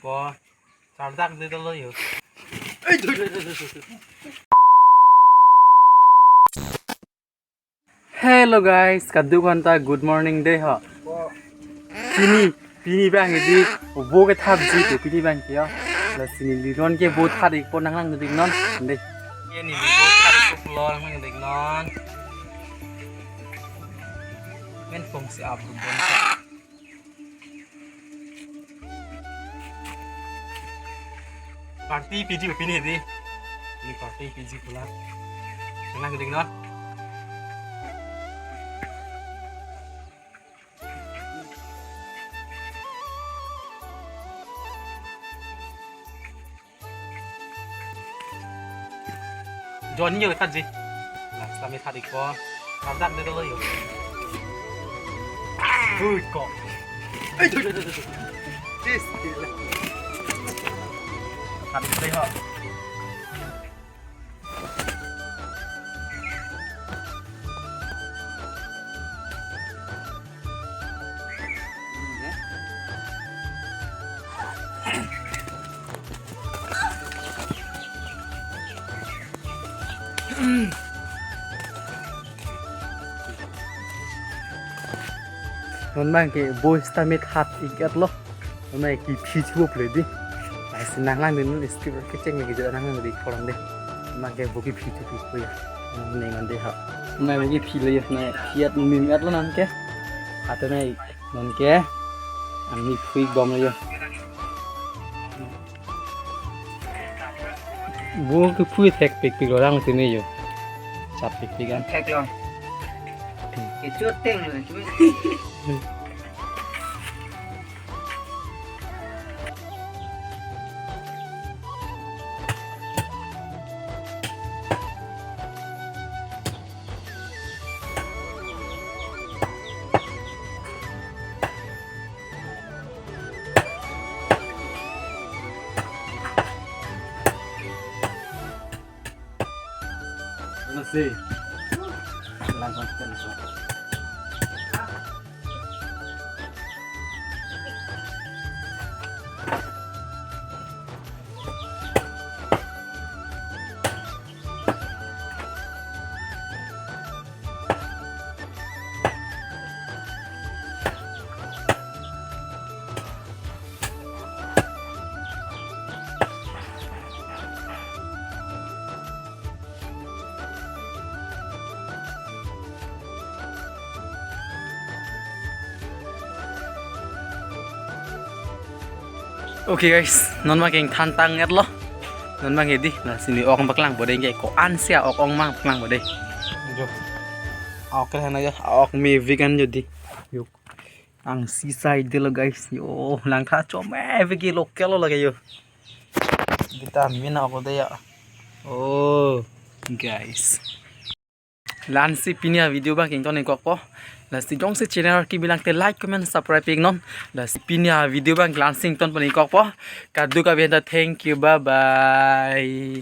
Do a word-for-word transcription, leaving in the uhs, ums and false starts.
Ko chardak de dolo yo. Hello guys, kadokave ta good morning dei ho. Pini, pini abang ke dei, bo kethatji to pini abang ke ya. Lasi neli non ke bo that-ikpo, nanglang dei non dei. Ye neli bo that-ikpo pulo, nanglang dei non. Men kong si up bon. Party piji pini dei. Neli party piji pulo. Nanglang dei non. Jon yo, thatji. Nah, kami tadi ko. Kardak deh dulu yo. Ui, kok. Eh, tuh, tuh, tuh, tuh, tuh. Tis, gila. Tadi deh, ho. Non abang ke bo sita me that-ik-etlo. Non abang ke kephi chupo pule dei. Lasi nanglang dei non, skip kecheng ke jada nanglang dei kolang dei. Non abang ke bo kephi chupo ya. Neng non dei ha. Non abang bo kephi le ya. Non phi-et mim-etlo non ke. Atene non ke. An me phu-ik bom le ya. Bo kephu thekpik pik lo lang sini yo. Chap pik pik kan. Thek lo. Kechot teng lo, cuma. Ano si? Lang konten ko. Okay guys, non abang ke ingthan tang-etlo. Non abang ke dei, lasi neli ok paklang po dei ke, ko-an si a-ok ong abang paklang po dei. Jo. A-ok ke hana ya, a-ok me vegan jo dei. Yo. Ang si side dei lo guys. Yo, langtha chom me vegan local lo lake yo. Vitamin a-ok dei ya. Oh, guys. Lasi pini a-video abang ke ington-ik-kokpo. Lasi jongsi channel kebi lang te like, comment, subscribe pik non. Lasi pini a-video abang ke lasi ington pon-ik-kokpo. Kadokave ta thank you, bye bye.